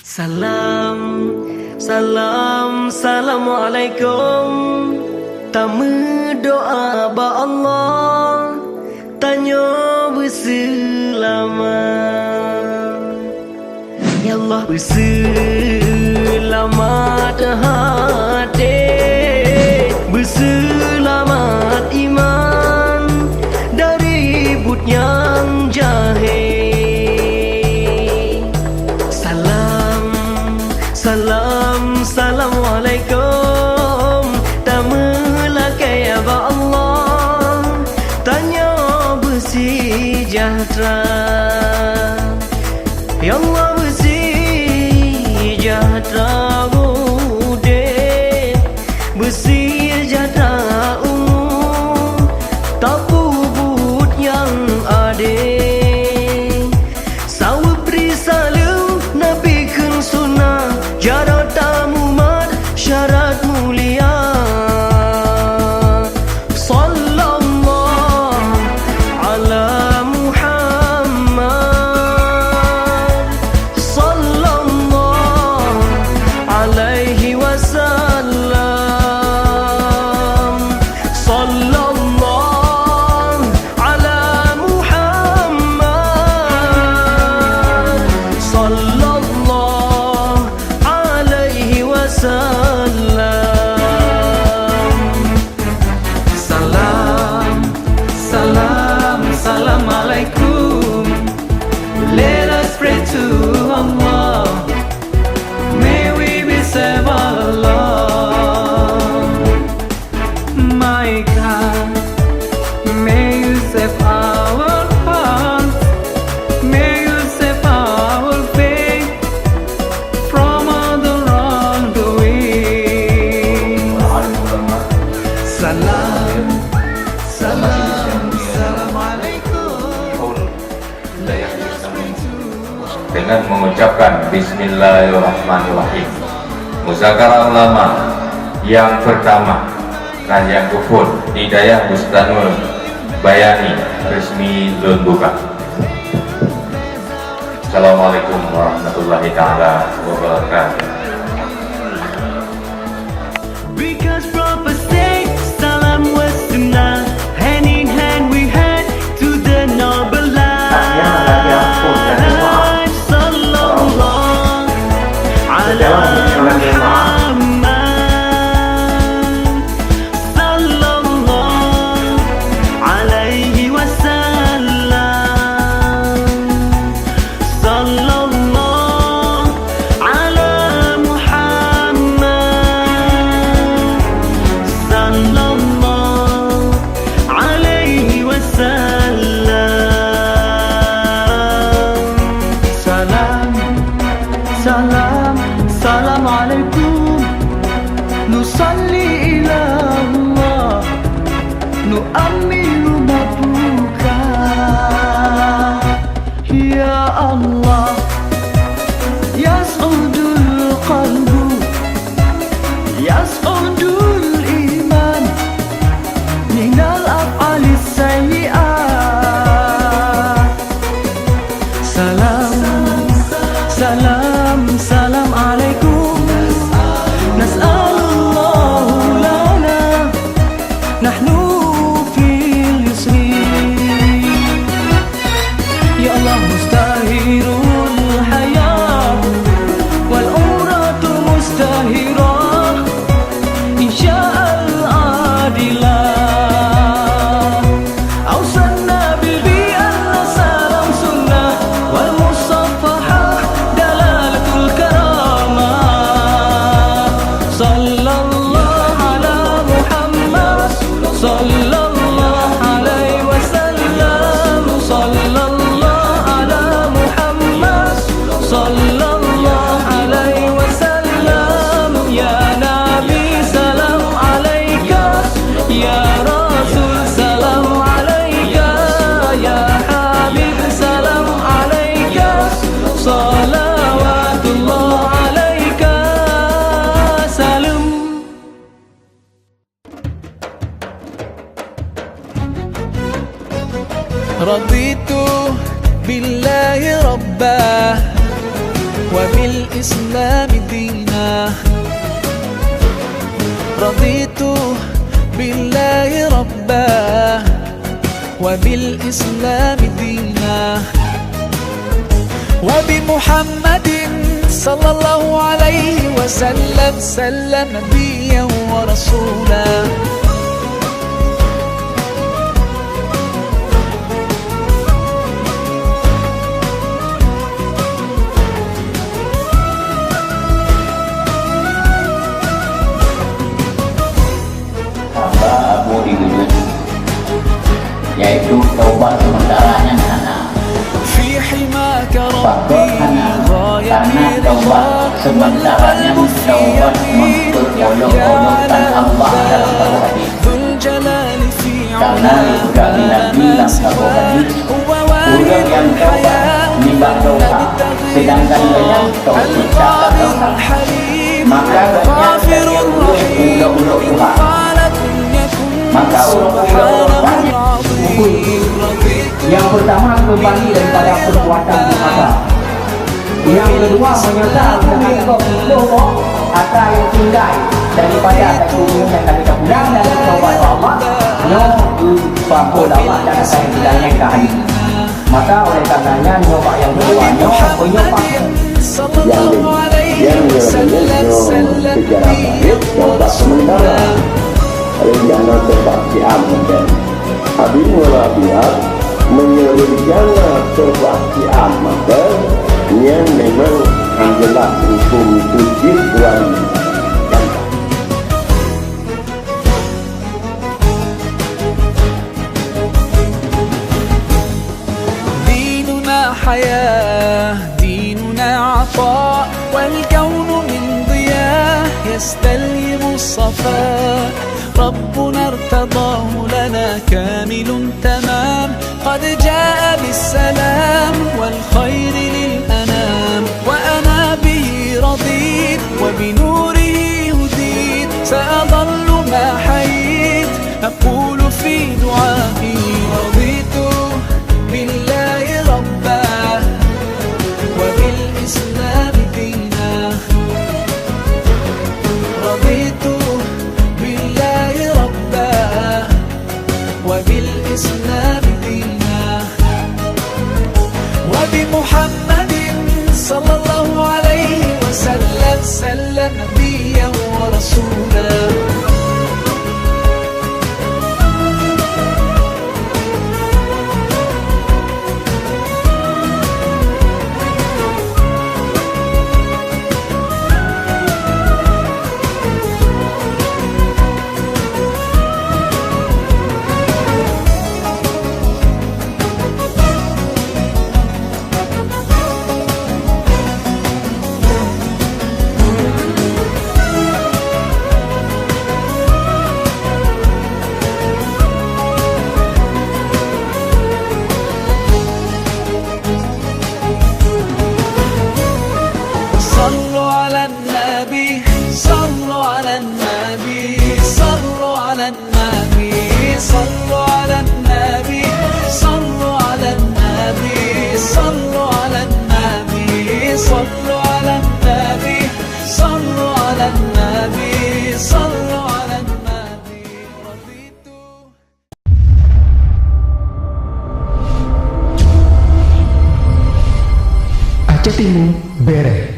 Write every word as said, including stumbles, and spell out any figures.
Salam, salam, assalamualaikum. Tameudoa bak Allah, tanyoe beuseulamat. Ya Allah, beuseulamat até, beuseulamat iman dari buet nyang jahé. Salam, salam, assalamualaikum. Tameulakée bak Allah, tanyoe beusejahtera. Ya Allah, beusejahtera udeb, beusejahtera umu, tapeubuet nyang adé. Saweue bri saleuem Nabi kheun sunnah, jaroe tamumat syarat mulia. Sallallahu ala Muhammad, sallallahu alaihi wasallam, sallallahu ala Muhammad, sallallahu alaihi wasallam. Salam, salam, salam alaikum. Let us pray to Allah. May we be saved by Allah. My God, may you save our hearts. May you save our faith from all the wrongdoing. Salam, salam, salam alaikum. Dengan mengucapkan Bismillahirrahmanirrahim, Muzakarah Ulama yang pertama dan yang keuphôn di Dayah Bustanul Bayani resmi lôn buka. Assalamualaikum warahmatullahi taala wabarakatuh. Because Prophet say, salam was sunnah, hand in hand we head to the noble life. Sallallahu ala Muhammad, sallallahu alaihi wasallam. Sallallahu ala Muhammad, sallallahu alaihi wasallam. Salam, salam, salam alaikum. Nusalli ila Allah, nu'ammilu mabruka. Ya Allah, yas'udul qalbu, yas'udul iman, minal af'alis sayyi'ah. Salam, salam, salam alaikum. Nas'alullahu lana, nahnu fil yusri. Ya Allah, mustahirul hayat wal umratu mustahirah, insya'al adilah. Ausan Nabi bi anna salam sunnah wal musafahah dalalatul karamah. Sallallahu ala Muhammad, sallallahu alaihi wasallam, sallallahu ala Muhammad, sallallahu alaihi wasallam. Ya Nabi, salam alaika. Ya Rasul, salam alaika. Ya Habib, salam alaika. Salawatullah alaika. Salam. رضيت بالله ربا وبالإسلام دينا. رضيت بالله ربا وبالإسلام دينا. وبمحمد صلى الله عليه وسلم، سلم نبيا ورسولا. Hamba Abu di dunia, yaitu taubat sementara nyang hana. Pakon hana, karena taubat sementara nyang taubat menuntut olok-olok dan Allah dalam satu hadis. Karena udah Nabi dalam satu hadis, ureuëng nyang taubat nibak dosa, sedangkan gobnyan taubat dosa, maka gobnyan jadi ureuëng ulok-ulok Tuhan. Maka ulok-ulok Tuhan bukui. Yang pertama, kembali daripada perbuatan durhaka. Yang kedua, menyesal terhadap dosa ata yang tinggai daripada ata yang kami pulang dan bertaubat kepada Allah. Nyoe pakon Allah dan ata yang tinggai nyang ka hadir. Maka oleh karenanya nyoe bak yang kedua nyoe, meunyoe bak yang lain, yang lain nyoe secara baik, nyoe bak sementara. Rencana teupat kiamat. Abi mula biar meunyoe rencana teupat kiamat, nyan memang hana jeulaih hukôm itu jeuet wali. ديننا حياة، ديننا عطاء، والكون من ضياه يستلهم الصفاء. ربنا ارتضاه لنا كامل تمام، قد جاء بالسلام والخير للأنام، وأنا به رضيت وبنوره هديت، سأظل ما حييت أقول في دعائي: رضيت بالله ربا وبالإسلام دينا. رضيت بالله ربا وبالإسلام دينا. وبمحمد صلى الله عليه وسلم، سلم نبيا ورسولا. صلوا على النبي، صلوا على النبي، صلوا على النبي، صلوا على النبي، صلوا على النبي، صلوا على النبي، صلوا على النبي، صلوا على النبي، صلوا على النبي. Aceh Timu bereh.